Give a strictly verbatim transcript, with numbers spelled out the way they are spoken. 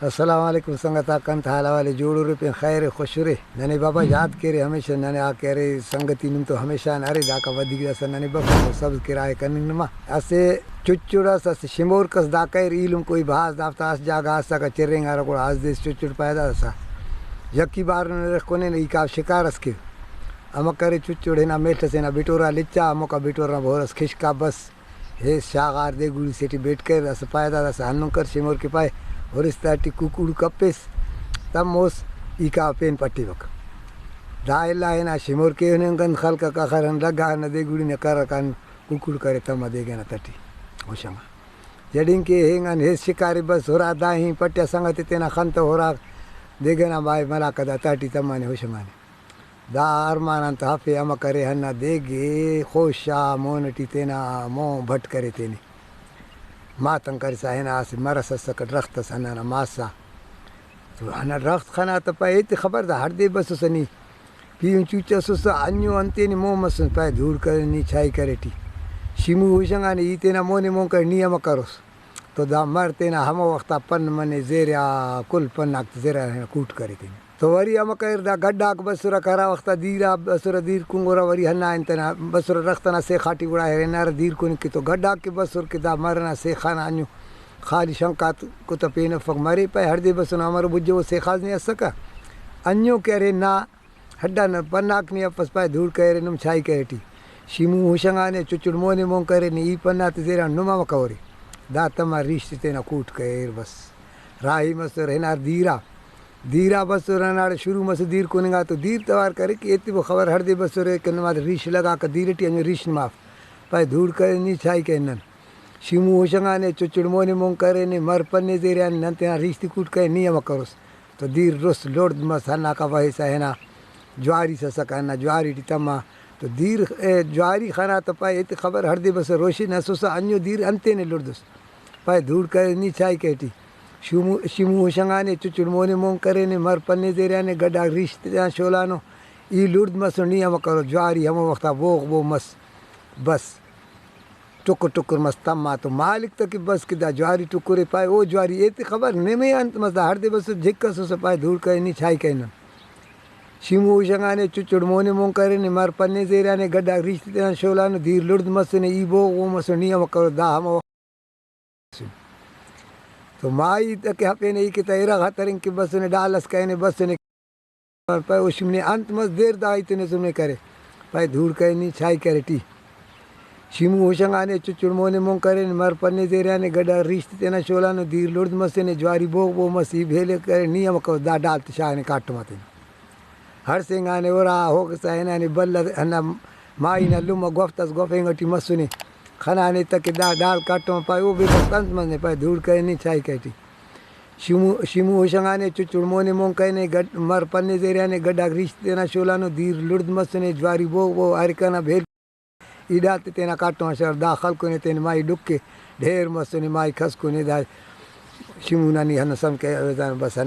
السلام علیکم سنگتاک، انت حال احوال ءِ؟ جوڑ ارے؟ پین خیر ءِ، خوش ارے؟ ننے بابا یاد کیرے ہمیشہ، ننے آ کہ ارے سنگتی نم تو ہمیشہ آن ارے، داکا ودیک داسہ ننے بفک، سبسکرائب کننگ نما۔ اسہ چچڑ اس، اسہ شمور کس دا کریر، ایلم کوئی بھاز دافتا اس جاگہ اسکہ چرینگارہ، گڑا اس دیس چچڑ پیدا دسا یکی بار ننے رخ کنین، ای کاو شکار اس کیو۔ امر کرے چچڑ ہنا میڷ ئسے نا بٹورا لچا، ہموکا بٹور نا بھور ئس کشکا بس۔ ہیس شاغار دے گوڑی سے ٹی بیٹ کریر، داسہ پائے دا، داسہ ہندن کر شمور کہ پائے، ہرس داٹی ککڑ کپیس، تموس، ای کا پین پٹیوک۔ دا الا ہنا شمور کہ ہننگ کن خلکک، اخر ہن لگا ہن دے گوڑی نا کرک ہن ککڑ کرے تما دیگہ نا تہٹی ہشنگا۔ جڈنگ کہ ہنگ ہن ہیس شکاری بس ہرا دا ہی پٹیا سنگت تینا خن تہ ہرا دیگہ نا بائے ملاکہ دا تہٹی تمانے ہشنگانے۔ دا ارمان آن تہ ہفے امر کرے ہندا دیگ ئے خوشہ مون ٹی تینا مون بھٹ کرے تینے۔ ماتن کرسا ہنا اسہ مرس اسکہ، ڈرخت ئس ہندانا ماسا۔ تو ہندا ڈرخت خنا تہ پائے ایتے خبر دا ہڑدے بسوسہ نی۔ پیہن چوچہ اسوسہ، انجو انتینے مون مسن، پائے دھوڑ کرے نی چائے کرے ٹی۔ شیمو ہشنگانے، ای تینا مونے مون کرے، نی امر کروس؟ تو دا مر تینا ہمو وختا پن منے زیریا، کل پن آک زیرہ ہنا کوٹ کرے تینے۔ تو وری امر کریر، دا گڈ آک بسرہ کہ ہرا وختا دیر آ بسرہ، دیر کنگرہ، وری ہندا انت ئنا بسرہ، ڈرخت ئنا سیخا ٹی گڑا ہرنہ ہرا دیر کننگ کہ تو گڈ آک کہ بسر کہ دا مر ئنا سیخا نا انجو خالی شنکاتکو تہ پین افک، مرے پائے ہڑدے بسنو، امرو بجو سیخاس نے اسکہ، انجو کہ ارے نا ہڈا نا پناک نے افس، پائے دھوڑ کرے نم چائے کرے ٹی۔ شیمو ہشنگانے، چچڑ مونے مون کرے نے، ای پن آتے زیران نم امر کرے؟ دا تما ریش تے تینا کوٹ کریر بس۔ راہی مسر ہنار دیرا۔ دیرا بسر ہنداڑے شروع مسر دیر کننگا تو دیر توار کرے کہ ایتے وہ خبر ہڑدے بسر کہ نما ریش لگاکہ دیر ٹی، انجو ریش نما اف۔ پائے دھوڑ کرے نی چائے کرے نن۔ شیمو ہشنگانے، چچڑ مونے مون کرینے، مر پنے زیریانے، نن تینا ریش تے کوٹ کرے، نی امر کروس؟ تو دیر رس لڑد مس، ہنداکا وہیسا ہنا جواری سسکہ، ہندا جواری ٹی تما۔ تو دیر، اے، جواری خنا تہ پائے ایتے خبر ہڑدے بسر، روشن اسوسہ، انجو دیر انتینے لڑدس۔ پائے دھوڑ کرے نی چائے کرے ٹی۔ شیمو، شیمو ہشنگانے، چچڑ مونے مون کرینے، مر پنے زیریانے، گڈاک ریش تیان شولانو۔ ای لڑد مسن، نی امر کرو؟ جواری ہمو وختا بوغ بو مس۔ بس۔ ٹکر ٹکر مس تما تو مالک تہ کہ بس کہ دا جواری ٹکرے، پائے او جواری ایتے خبر نمے انت مس، دا ہڑدے بسر جھک اسوسہ، پائے دھوڑ کرے نی چائے کرے نن۔ شیمو ہشنگانے، چچڑ مونے مون کرینے، مر پنے زیرانے، گڈاک ریش تے تیان شولانو، دیر لڑد مسنے، ای بوغ بو مسنے، نی امر کرو؟ دا ہمو وخت۔ تو مائی تہ کہ ہفینے، ای کہ تہ ارغ ہترنگ کہ بسنے، ڈال اس کرینے بسنے۔ پائے او شیمو نے انت مس، دیر دا ہیت نے سمے کرے۔ پائے دھوڑ کرے نی چائے کرے ٹی۔ شیمو ہشنگانے، چچڑ مونے مون کرینے، مر پنے زیریانے، گڈاک ریش تے تینا شولانو، دیر لڑد مسنے، جواری بوغ بو مس، ای بھیلے کرے، نی امر کرو؟ دا ڈال تے شاغانے کاٹم آ تینا۔ ہڑسینگانے، ہرا ہوغسا ہنانے بل ہندا مائی نا لمہ گوفت اس، گوفینگ ٹی مسنے۔ خنانے تہ کہ دا ڈال کاٹم آ، پائے او بے بخت انت مسنے؟ پائے دھوڑ کرے نی چائے کرے ٹی۔ شیمو، شیمو ہشنگانے، چچڑ مونے مون کرینے، گڈ، مر پنے زیریانے، گڈاک ریش تے تینا شولانو، دیر لڑد مسنے، جواری بوغ بو، ہر کنا بھیل۔ ای ڈال تے تینا کاٹم آ شار، دا خلکنے تینے مائی ڈکھ کے، ڈھیر مسنے، مائی کھسکنے، دا شیمو نا نی ہندن سم کہ بس ہندا